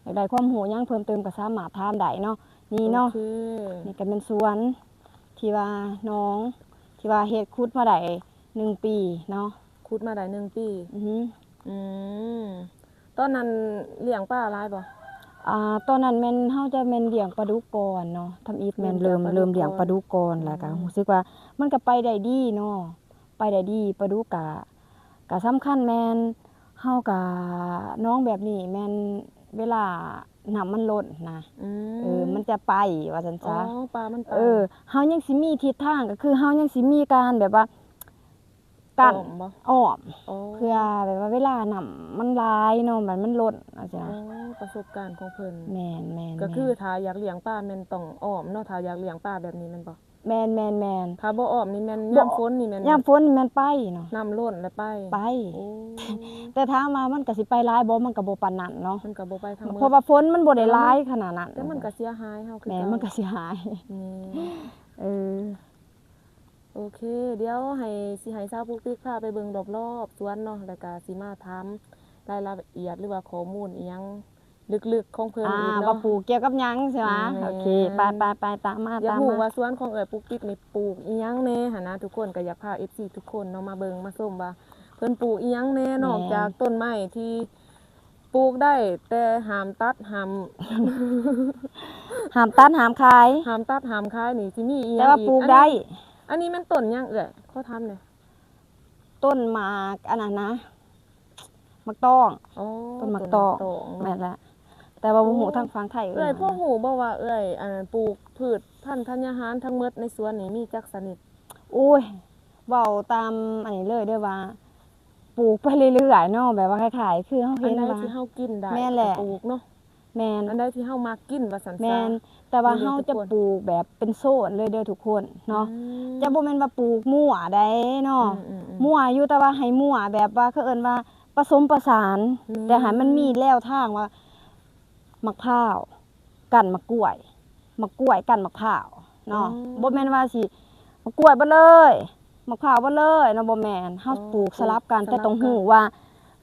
ຢາກໄດ້ຄວາມຮູ້ຫຍັງເພີ່ມເຕີມກໍສາມາດຖາມໄດ້ເນາະ. ນີ້ເນາະ ໂອເຄ ນີ້ກໍແມ່ນສວນທີ່ວ່າໜອງ ທີ່ວ່າເຮັດ ຂຸດມາໄດ້ໜຶ່ງປີເນາະ. ຂຸດມາໄດ້ໜຶ່ງປີ. ອືຮຶ ອືມ ຕອນນັ້ນລ້ຽງປາຫຼາຍບໍ່? ອ່າ ຕອນນັ້ນແມ່ນເຮົາຈະແມ່ນລ້ຽງປາດຸກກ່ອນເນາະ ທຳອິດແມ່ນເລີ່ມ ເລີ່ມລ້ຽງປາດຸກກ່ອນ ອືມ ແລ້ວກໍຮູ້ສຶກວ່າມັນກໍໄປໄດ້ດີເນາະ ໄປໄດ້ດີ. ປາດຸກກະ ກະສຳຄັນແມ່ນເຮົາກະ ໜອງແບບນີ້ແມ່ນເວລານ້ຳມັນລົ້ນນະ ອືມ ເອີ ມັນຈະໄປວ່າຊັ້ນຊະ. ອໍ ປາມັນໄປ ເອີ ເຮົາຍັງຊິມີທິດທາງ ກໍຄືເຮົາຍັງຊິມີການແບບວ່າ ກັ້ນ ອ້ອມບໍ່? ອ້ອມ ອໍ ເພື່ອແບບວ່າເວລານ້ຳມັນຫຼາຍເນາະ ມັນ ມັນລົ້ນຈັ່ງຊີ້ນະ. ອໍ ປະສົບການຂອງເພິ່ນ. ແມ່ນໆໆ ກໍຄືຖ້າຢາກລ້ຽງປາແມ່ນຕ້ອງອ້ອມເນາະ ຖ້າຢາກລ້ຽງປາແບບນີ້ແມ່ນບໍ່? ແມ່ນໆໆ ຖ້າບໍ່ອ້ອມນີ້ແມ່ນ ບໍ່ ຍາມຝົນນີ້ແມ່ນ ຍາມຝົນນີ້ແມ່ນໄປເນາະ ນ້ຳລົ້ນແລ້ວໄປ ໄປ ໂອ້ ແຕ່ຖາມວ່າມັນກໍຊິໄປຫຼາຍບໍ່? ມັນກໍບໍ່ປານນັ້ນເນາະ ມັນກໍບໍ່ໄປທັງໝົດ ເພາະວ່າຝົນມັນບໍ່ໄດ້ຫຼາຍຂະໜາດນັ້ນ ແຕ່ມັນກໍເສຍຫາຍເຮົາຄື ແມ່ນ ເກົ່າ ມັນກໍເສຍຫາຍ ແມ່ນ ເອີ ໂອເຄ ດຽວໃຫ້ ຊິໃຫ້ສາວປຸກປິກພາໄປເບິ່ງລອບໆສວນເນາະ ແລ້ວກໍຊິມາຖາມລາຍລະອຽດ ຫຼືວ່າຂໍ້ມູນອີ່ຫຍັງ ລຶກໆຂອງເພິ່ນ ອ່າ ອີກເນາະ ວ່າປູກກ່ຽວກັບຫຍັງໃຊ່ຫວະ? ແມ່ນ ໂອເຄ ໄປໆໆ ຕາມມາ ຢາກຮູ້ວ່າສວນຂອງເອື້ອຍປຸກປິກນີ້ປູກອີ່ຫຍັງແດ່ຫັ້ນນະ ທຸກຄົນກໍຢາກພາເອັຟຊີທຸກຄົນເນາະ ມາເບິ່ງມາຊົມວ່າເພິ່ນປູກອີ່ຫຍັງແດ່ ແມ່ນ ນອກຈາກຕົ້ນໄມ້ທີ່ປູກໄດ້ ແຕ່ຫ້າມຕັດ ຫ້າມ ຫ້າມຕັດຫ້າມຂາຍ ຫ້າມຕັດຫ້າມຂາຍນີ້ ຊິມີອີ່ຫຍັງອີກ? ແຕ່ວ່າປູກໄດ້ ອັນນີ້ ອັນນີ້ແມ່ນຕົ້ນຫຍັງເອື້ອຍ? ຂໍຖາມແດ່. ຕົ້ນໝາກອັນນັ້ນນະ ໝາກຕອງ ອໍ ຕົ້ນໝາກຕອງ ຕົ້ນໝາກຕອງເນາະ ແມ່ນແຫຼະ ແຕ່ວ່າບໍ່ຮູ້ ໂອ້ ທາງຝັ່ງໄທເອີ້ນ ເອື້ອຍ ຫຍັງ ພໍຮູ້ບໍ່ວ່າເອື້ອຍ ອັນ ປູກພືດພັນທະຍາຫານທັງໝົດໃນສວນນີ້ມີຈັກຊະນິດ? ໂອ້ຍ ເວົ້າຕາມອັນນີ້ເລີຍເດີ້ວ່າ ປູກໄປເລື້ອຍໆເນາະ ແບບວ່າຄ້າຍໆຄືເຮົາເຫັນວ່າ ອັນໃດທີ່ເຮົາກິນໄດ້ ແມ່ນແຫຼະ ກໍປູກເນາະ ແມ່ນ ອັນໃດທີ່ເຮົາມັກກິນວ່າຊັ້ນຊະ ແມ່ນ ແຕ່ວ່າເຮົາຈະປູກແບບເປັນໂຊນເລີຍເດີ້ທຸກຄົນເນາະ ອືມ ຈະບໍ່ແມ່ນວ່າປູກມົ້ວໃດເນາະ ອືມໆໆ ມົ້ວຢູ່ ແຕ່ວ່າໃຫ້ມົ້ວແບບວ່າ ເຂົາເອີ້ນວ່າປະສົມປະສານ ແມ່ນ ແຕ່ໃຫ້ມັນມີແນວທາງວ່າ ໝາກພ້າວ ກັນໝາກກ້ວຍ ໝາກກ້ວຍກັນໝາກພ້າວເນາະ ອືມ ບໍ່ແມ່ນວ່າຊິ ໝາກກ້ວຍເບິດເລີຍ ໝາກພ້າວເບິດເລີຍເນາະ ບໍ່ແມ່ນ ເຮົາ ອໍ ປູກສະຫຼັບກັນ ສະຫຼັບກັນ ແຕ່ຕ້ອງຮູ້ວ່າ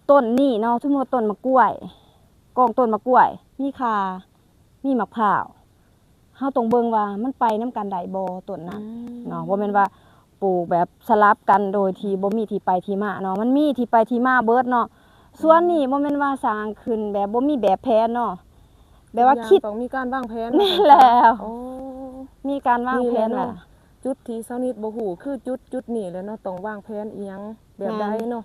ຕົ້ນນີ້ເນາະ ສົມມຸດວ່າຕົ້ນໝາກກ້ວຍ ກອງຕົ້ນໝາກກ້ວຍ ມີຂ່າ ມີໝາກພ້າວ ເຮົາຕ້ອງເບິ່ງວ່າມັນໄປນຳກັນໄດ້ບໍ່ ຕົ້ນນັ້ນ ອືມ ເນາະ ບໍ່ແມ່ນວ່າ ປູກແບບສະຫຼັບກັນໂດຍທີ່ ອືມ ບໍ່ມີທີ່ໄປທີ່ມາເນາະ ມັນມີທີ່ໄປທີ່ມາເບິດເນາະ ອືມ ສວນນີ້ບໍ່ແມ່ນວ່າສ້າງຂຶ້ນແບບບໍ່ມີແບບແຜນເນາະ ແບບວ່າຄິດ ທຸກຢ່າງຕ້ອງມີການວາງແຜນ ແມ່ນແລ້ວ ໂອ້ ມີການວາງແຜນ ນີ້ແຫຼະເນາະ ແຫຼະ ຈຸດທີ່ຊາວນິດບໍ່ຮູ້ຄືຈຸດ ຈຸດນີ້ແຫຼະເນາະ ຕ້ອງວາງແຜນອີ່ຫຍັງແບບໃດເນາະ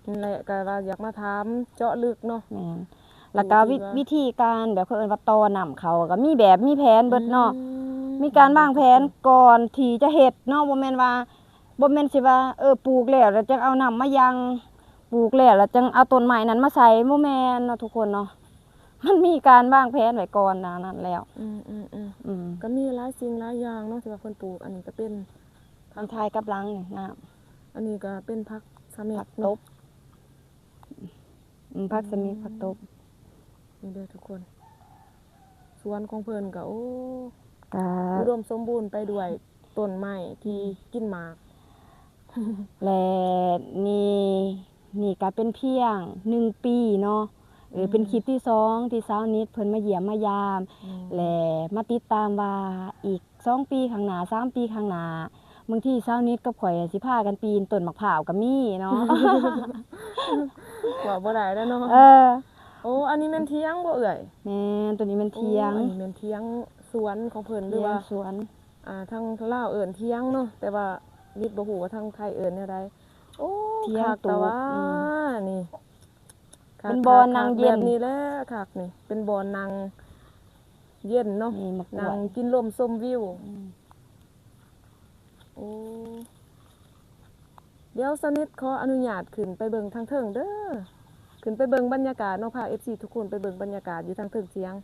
ແມ່ນ ນັ້ນແຫຼະ ກໍວ່າຢາກມາຖາມເຈາະເລິກເນາະ ແມ່ນ ແລ້ວກໍວິ ວິທີການແບບເຂົາເອີ້ນວ່າຕໍ່ນ້ຳເຂົ້າ ກໍມີແບບມີແຜນເບິດເນາະ ອືມ ມີການວາງແຜນກ່ອນທີ່ຈະເຮັດເນາະ ບໍ່ແມ່ນວ່າ ບໍ່ແມ່ນຊິວ່າ ເອີ ປູກແລ້ວ ແລ້ວຈັ່ງເອົານ້ຳມາຍັງ ປູກແລ້ວ ແລ້ວຈັ່ງເອົາຕົ້ນໄມ້ນັ້ນມາໃສ່ ບໍ່ແມ່ນເນາະທຸກຄົນເນາະ ມັນມີການວາງແຜນໄວ້ກ່ອນໜ້ານັ້ນແລ້ວ ອືມໆໆ ອືມ ກໍມີຫຼາຍສິ່ງຫຼາຍຢ່າງເນາະ ທີ່ວ່າເພິ່ນປູກ ອັນນີ້ກໍເປັນ ອັນຖ່າຍກັບຫຼັງນີ້ນ້ຳ ອັນນີ້ກໍເປັນຜັກສະເມັກ ຜັກຕົບ ເນາະ ອືມ ຜັກສະເມັກ ອືມ ຜັກຕົບ ນີ້ເດີ້ທຸກຄົນ ສວນຂອງເພິ່ນກໍ ໂອ້ ກໍອຸດົມສົມບູນໄປດ້ວຍຕົ້ນໄມ້ທີ່ ອືມ ກິນໝາກ ແລະ ນີ້ ນີ້ກໍເປັນພຽງໜຶ່ງປີເນາະ ເອີ ອືມ ເປັນຄລິບທີສອງທີ່ຊາວນິດເພິ່ນມາຢ້ຽມມາຢາມ ອືມ ແລະ ມາຕິດຕາມວ່າອີກ ສອງປີຂ້າງໜ້າ ສາມປີຂ້າງໜ້າ ບາງທີຊາວນິດກັບຂ້ອຍຊິພາກັນປີນຕົ້ນໝາກພ້າວກໍມີເນາະ ເວົ້າບໍ່ໄດ້ແລ້ວເນາະ ເອີ ໂອ້ ອັນນີ້ແມ່ນຖຽງບໍ່ເອື້ອຍ? ແມ່ນ ໂຕນີ້ແມ່ນຖຽງ ໂອ້ ອັນນີ້ແມ່ນຖຽງສວນຂອງເພິ່ນ ຫຼືວ່າຖຽງສວນ ອ່າ ທາງລາວເອີ້ນຖຽງເນາະ ແຕ່ວ່ານິດບໍ່ຮູ້ວ່າທາງໄທເອີ້ນແນວໃດ ໂອ້ ຖຽງ ຄັກແຕ່ວ່າ ອືມ ນີ້ ເປັນບ່ອນນັ່ງເຢັນ ແບບນີ້ແຫຼະຄັກນີ້ ເປັນບ່ອນນັ່ງເຢັນເນາະ ນີ້ໝາກກ້ວຍ ນັ່ງກິນລົມຊົມວິວ ອືມ ໂອ້ ດຽວສະໜິດຂໍອະນຸຍາດຂຶ້ນໄປເບິ່ງທາງເທິງເດີ້ ຂຶ້ນໄປເບິ່ງບັນຍາກາດເນາະ ພາເອັຟຊີທຸກຄົນໄປເບິ່ງບັນຍາກາດຢູ່ທາງເທິງສຽງ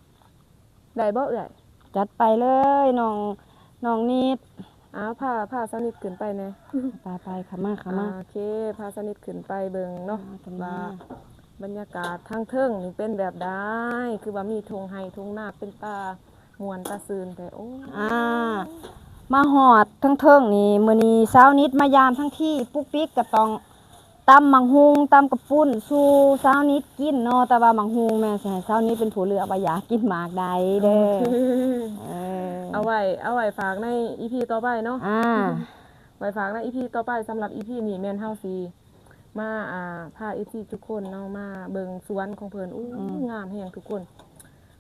ໄດ້ບໍ່ເອື້ອຍ? ຈັດໄປເລີຍນ້ອງ ນ້ອງນິດ ອ້າວ ພາ ພາສາວນິດຂຶ້ນໄປແດ່ ໄປໆ ເຂົ້າມາ ເຂົ້າມາ ໂອເຄ ພາສາວນິດຂຶ້ນໄປເບິ່ງເນາະ ອ່າ ຂຶ້ນມາ ວ່າບັນຍາກາດທາງເທິງນີ້ເປັນແບບໃດ ຄືວ່າມີທົ່ງໄຮ່ທົ່ງນາເປັນຕາມ່ວນຕາຊື່ນແທ້ ໂອ້ ອ່າ ມາຮອດທາງເທິງນີ້ ມື້ນີ້ສາວນິດມາຢາມທັງທີ ປຸກປິກກໍຕ້ອງ ຕຳໝາກຫຸ່ງ ຕຳກະປຸ້ນສູ່ສາວນິດກິນເນາະ, ແຕ່ວ່າໝາກຫຸ່ງແມ່ນຊິໃຫ້ສາວນິດເປັນຜູ້ເລືອກວ່າຢາກກິນໝາກໃດເດີ. ເອີ ເອົາໄວ້ ເອົາໄວ້ຝາກໃນອີພີຕໍ່ໄປເນາະ. ອ່າ ໄວ້ຝາກໃນອີພີຕໍ່ໄປ. ສຳລັບອີພີນີ້ແມ່ນເຮົາຊິມາ ອ່າ ພາເອັຟຊີທຸກຄົນເນາະ ມາເບິ່ງສວນຂອງເພິ່ນ. ໂອ້ ອືມ ງາມແຮງທຸກຄົນ.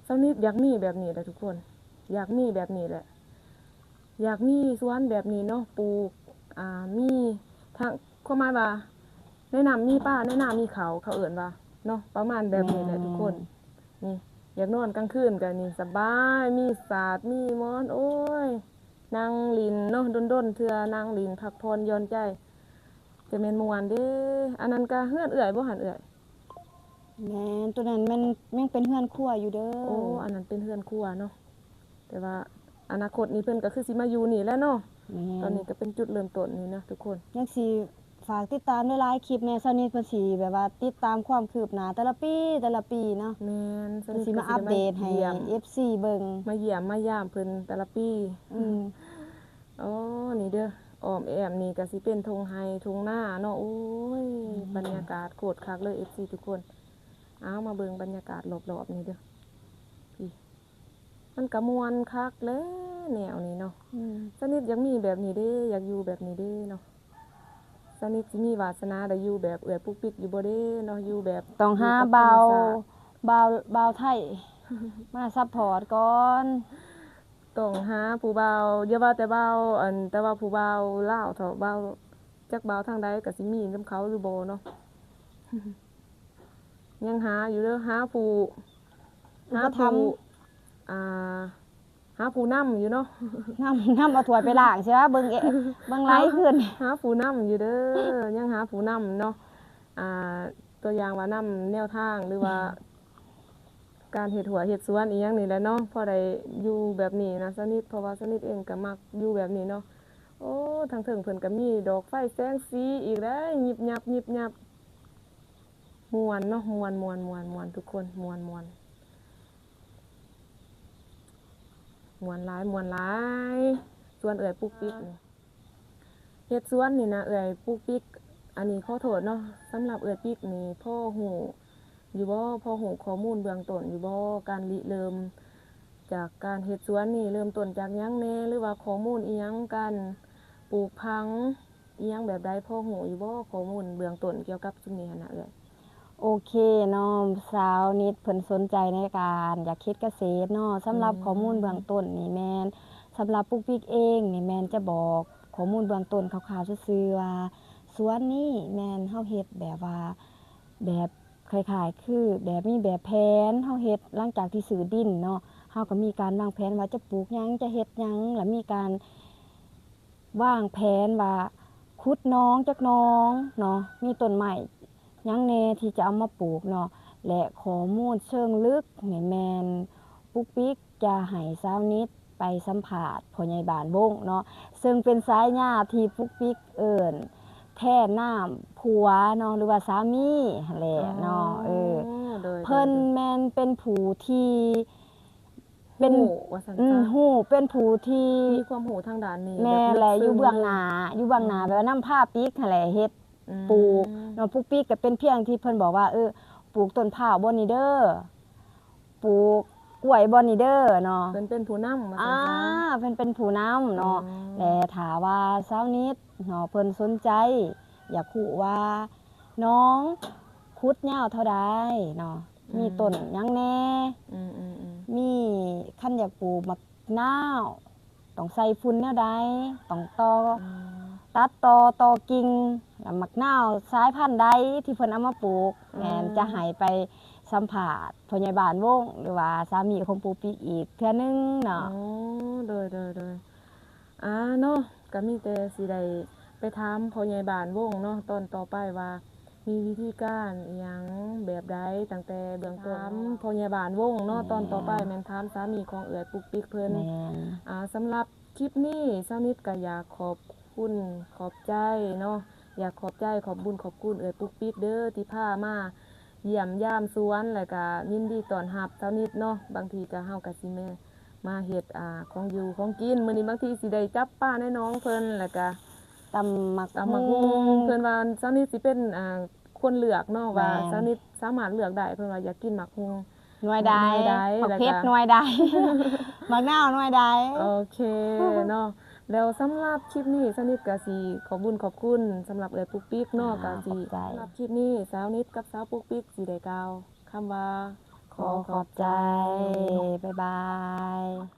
ສາວນິດຢາກມີແບບນີ້ແຫຼະທຸກຄົນ, ຢາກມີແບບນີ້ແຫຼະ. ຢາກມີສວນແບບນີ້ເນາະ ປູກ ອ່າ ມີທັງ ຄວາມໝາຍວ່າ ໃນນ້ຳມີປາ ໃນນາມີເຂົ້າ ເຂົາເອີ້ນວ່າເນາະ ປະມານແບບນີ້ແຫຼະທຸກຄົນ. ນີ້ ຢາກນອນກາງຄືນກະນີ້ສະບາຍ ມີສາດ ມີໝອນ ໂອ້ຍ ນັ່ງຫຼິ້ນເນາະ ດົນໆເທື່ອນັ່ງຫຼິ້ນ ພັກຜ່ອນຢ່ອນໃຈ ຈະແມ່ນມ່ວນເດ້. ອັນນັ້ນກະເຮືອນເອື້ອຍບໍ່ຫັ້ນເອື້ອຍ? ແມ່ນ ໂຕນັ້ນແມ່ນຍັງເປັນເຮືອນຄົວຢູ່ເດີ. ໂອ້ ອັນນັ້ນເປັນເຮືອນຄົວເນາະ. ແຕ່ວ່າອະນາຄົດນີ້ເພິ່ນກໍຄືຊິມາຢູ່ນີ້ແຫຼະເນາະ. ແມ່ນ ຕອນນີ້ກໍເປັນຈຸດເລີ່ມຕົ້ນນີ້ນະທຸກຄົນ. ຍັງຊິຝາກຕິດຕາມຫຼາຍໆຄລິບແດ່ ຊາວນິດເພິ່ນຊິແບບວ່າຕິດຕາມຄວາມຄືບໜ້າແຕ່ລະປີ ແຕ່ລະປີເນາະ. ແມ່ນ ຊາວນິດກໍຊິມາອັບເດດໃຫ້ເອັຟຊີເບິ່ງ ມາຢ້ຽມມາຢາມເພິ່ນແຕ່ລະປີ. ອືມ ໂອ້ ນີ້ເດີ ອ້ອມແອ້ມນີ້ກໍຊິເປັນທົ່ງໄຮ່ທົ່ງນາເນາະ. ໂອ້ຍ ອືມ ບັນຍາກາດໂຄດຄັກເລີຍ ເອັຟຊີທຸກຄົນ. ເອົາ ມາເບິ່ງບັນຍາກາດລອບໆນີ້ເດີ ພີ້ ມັນກະມ່ວນຄັກແຫຼະແນວນີ້ເນາະ. ອືມ ຊາວນິດຢາກມີແບບນີ້ເດ້ ຢາກຢູ່ແບບນີ້ເດ້ເນາະ. ຊາວນິດຊິມີວາສະໜາໄດ້ຢູ່ແບບເອື້ອຍປຸກປິກຢູ່ບໍ່ເດ້ເນາະ ຢູ່ແບບ ຕ້ອງຫາ ຢູ່ກັບ ບ່າວ ທຳມະຊາດ ບ່າວ ບ່າວໄທມາຊັບພອດກ່ອນ. ຕ້ອງຫາຜູ້ບ່າວ ຢ່າວ່າແຕ່ບ່າວ ອັນ ແຕ່ວ່າຜູ້ບ່າວລາວເຖາະ ບ່າວ ຈັກບ່າວທາງໃດກໍຊິມີນຳເຂົາຫຼືບໍ່ເນາະ. ຍັງຫາຢູ່ເດີ ຫາຜູ້ ຫາຜູ້ ອ່າ ຫາຜູ້ນຳຢູ່ເນາະ. ນຳ ນຳເອົາຖ້ວຍໄປລ້າງເສຍ ເບິ່ງເອ ເບິ່ງຫຼາຍຂຶ້ນ ຫາຜູ້ນຳຢູ່ເດີ ຍັງຫາຜູ້ນຳເນາະ. ອ່າ ຕົວຢ່າງວ່ານຳແນວທາງ ຫຼືວ່າ ການເຮັດຮົ້ວເຮັດສວນອີ່ຫຍັງນີ້ແຫຼະເນາະ ພໍໄດ້ຢູ່ແບບນີ້ນະຊາວນິດ ເພາະວ່າຊາວນິດເອງກໍມັກຢູ່ແບບນີ້ເນາະ. ໂອ້ ທາງເທິງເພິ່ນກໍມີດອກໄຟແສງສີອີກເດ້ ຍິບຍັບ ຍິບຍັບ. ມ່ວນເນາະ ມ່ວນ ມ່ວນ ມ່ວນ ມ່ວນ ທຸກຄົນ ມ່ວນ ມ່ວນ ມ່ວນຫຼາຍ ມ່ວນຫຼາຍ. ສວນເອື້ອຍປຸກປິກນີ້ ເຮັດສວນນີ້ນະເອື້ອຍປຸກປິກ ອັນນີ້ຂໍໂທດເນາະ ສຳລັບເອື້ອຍປິກນີ້ພໍຮູ້ຢູ່ບໍ່? ພໍຮູ້ຂໍ້ມູນເບື້ອງຕົ້ນຢູ່ບໍ່? ການລິເລີ່ມຈາກການເຮັດສວນນີ້ເລີ່ມຕົ້ນຈາກຫຍັງແດ່ ຫຼືວ່າຂໍ້ມູນອີ່ຫຍັງ ການປູກຝັງ ອີ່ຫຍັງແບບໃດ ພໍຮູ້ຢູ່ບໍ່ ຂໍ້ມູນເບື້ອງຕົ້ນກ່ຽວກັບຈຸດນີ້ຫັ້ນນະເອື້ອຍ? ໂອເຄເນາະ ຊາວນິດເພິ່ນສົນໃຈໃນການຢາກເຮັດກະເສດເນາະ. ສຳລັບ ແມ່ນ ຂໍ້ມູນເບື້ອງຕົ້ນນີ້ແມ່ນ ສຳລັບປຸກປິກເອງນີ້ແມ່ນຈະບອກຂໍ້ມູນເບື້ອງຕົ້ນຄ່າວໆຊື່ໆວ່າ ສວນນີ້ແມ່ນເຮົາເຮັດແບບວ່າ ແບບຄ້າຍໆຄືແບບມີແບບແຜນ ເຮົາເຮັດ ຫຼັງຈາກທີ່ຊື້ດິນເນາະ ເຮົາກໍມີການວາງແຜນວ່າຈະປູກຫຍັງ ຈະເຮັດຫຍັງ ແລ້ວມີການ ວາງແຜນວ່າຂຸດໜອງຈັກໜອງເນາະ ມີຕົ້ນໄມ້ຫຍັງແດ່ທີ່ຈະເອົາມາປູກເນາະ ແລະ ຂໍ້ມູນເຊີງເລິກນີ້ແມ່ນປຸກປິກຈະໃຫ້ຊາວນິດໄປສຳພາດພໍ່ໃຫຍ່ບ້ານວົງເນາະ ເຊິ່ງເປັນສາຍາທີ່ປຸກປິກເອີ້ນແທນນາມຜົວເນາະ ຫຼືວ່າສາມີຫັ້ນແຫຼະເນາະ. ອໍ ເອີ ໂດຍ ເພິ່ນ ໂດຍ ແມ່ນເປັນຜູ້ທີ່ ເປັນ ຮູ້ວ່າຊັ້ນ ອືມ ຊະ ຮູ້ ເປັນຜູ້ທີ່ ມີຄວາມຮູ້ທາງດ້ານນີ້ ແມ່ນ ແບບເລິກ ແລະ ຢູ່ເບື້ອງໜ້າ ຢູ່ເບື້ອງໜ້າ ອືມ ແບບວ່ານຳພາປິກຫັ້ນແຫຼະ ເຮັດ ອືມ ປູກເນາະ. ປູກປິກກໍເປັນພຽງທີ່ເພິ່ນບອກວ່າ ເອີ ປູກຕົ້ນພ້າວບ່ອນນີ້ເດີ ປູກກ້ວຍບ່ອນນີ້ເດີເນາະ ເພິ່ນເປັນຜູ້ນຳວ່າຊັ້ນຊະ. ອ່າ ເພິ່ນເປັນຜູ້ນຳເນາະ. ອໍ ແລະ ຖ້າວ່າຊາວນິດເນາະ ເພິ່ນສົນໃຈຢາກຮູ້ວ່າໜອງຂຸດຍາວເທົ່າໃດເນາະ ອືມ ມີຕົ້ນຫຍັງແດ່ ອືມໆໆ ມີ ຄັນຢາກປູກໝາກນາວ ຕ້ອງໃສ່ຝຸ່ນແນວໃດ ຕ້ອງຕໍ່ ອືມ ຕັດຕໍ່ ຕໍ່ກິ່ງ ແລ້ວໝາກນາວສາຍພັນໃດທີ່ເພິ່ນເອົາມາປູກ ອືມ ແມ່ນຈະໃຫ້ໄປສຳພາດພໍ່ໃຫຍ່ບ້ານວົງ ຫຼືວ່າສາມີຂອງປູກປິກອີກເທື່ອໜຶ່ງເນາະ. ອໍ ໂດຍໆໆ ອ່າເນາະ ກໍມີແຕ່ຊິໄດ້ໄປຖາມພໍ່ໃຫຍ່ບ້ານວົງເນາະ ຕອນຕໍ່ໄປວ່າມີວິທີການອີ່ຫຍັງແບບໃດ ຕັ້ງແຕ່ເບື້ອງຕົ້ນ. ຖາມພໍ່ໃຫຍ່ບ້ານວົງເນາະ. ແມ່ນ. ຕອນຕໍ່ໄປແມ່ນຖາມສາມີຂອງເອື້ອຍປຸກປິກເພິ່ນ. ແມ່ນ. ອ່າ ສຳລັບຄລິບນີ້ ຊາວນິດກໍຢາກຂອບຄຸນຂອບໃຈເນາະ ຢາກຂອບໃຈ ຂອບບຸນຂອບຄຸນເອື້ອຍປຸກປິກເດີ ທີ່ພາມາ ຢ້ຽມຢາມສວນ ແລ້ວກະຍິນດີຕ້ອນຮັບຊາວນິດເນາະ. ບາງທີກະ ເຮົາກະຊິແມ່ນມາເຮັດ ອ່າ ຂອງຢູ່ຂອງກິນ ມື້ນີ້ບາງທີຊິໄດ້ຈັບປາໃນໜອງເພິ່ນ ແລ້ວກະ ຕຳໝາກ ຕຳໝາກຫຸ່ງ ຫຸ່ງ ເພິ່ນວ່າຊາວນິດຊິເປັນ ອ່າ ຄົນເລືອກເນາະ ວ່າ ແມ່ນ ຊາວນິດສາມາດເລືອກໄດ້ ເພິ່ນວ່າຢາກກິນໝາກຫຸ່ງ ໜ່ວຍໃດ ໜ່ວຍໃດ ໝາກເຜັດ ແລ້ວກໍ ໜ່ວຍໃດ ໝາກນາວໜ່ວຍໃດ ໂອເຄເນາະ. ແລ້ວສຳລັບຄລິບນີ້ ຊາວນິດກໍຊິຂອບບຸນຂອບຄຸນສຳລັບເອື້ອຍປຸກປິກເນາະ ອ່າ ກໍຊິ ຂອບໃຈ ສຳລັບຄລິບນີ້ ຊາວນິດກັບສາວປຸກປິກຊິໄດ້ກ່າວຄຳວ່າ ຂໍຂອບໃຈ ຂອບໃຈ ບາຍບາຍ.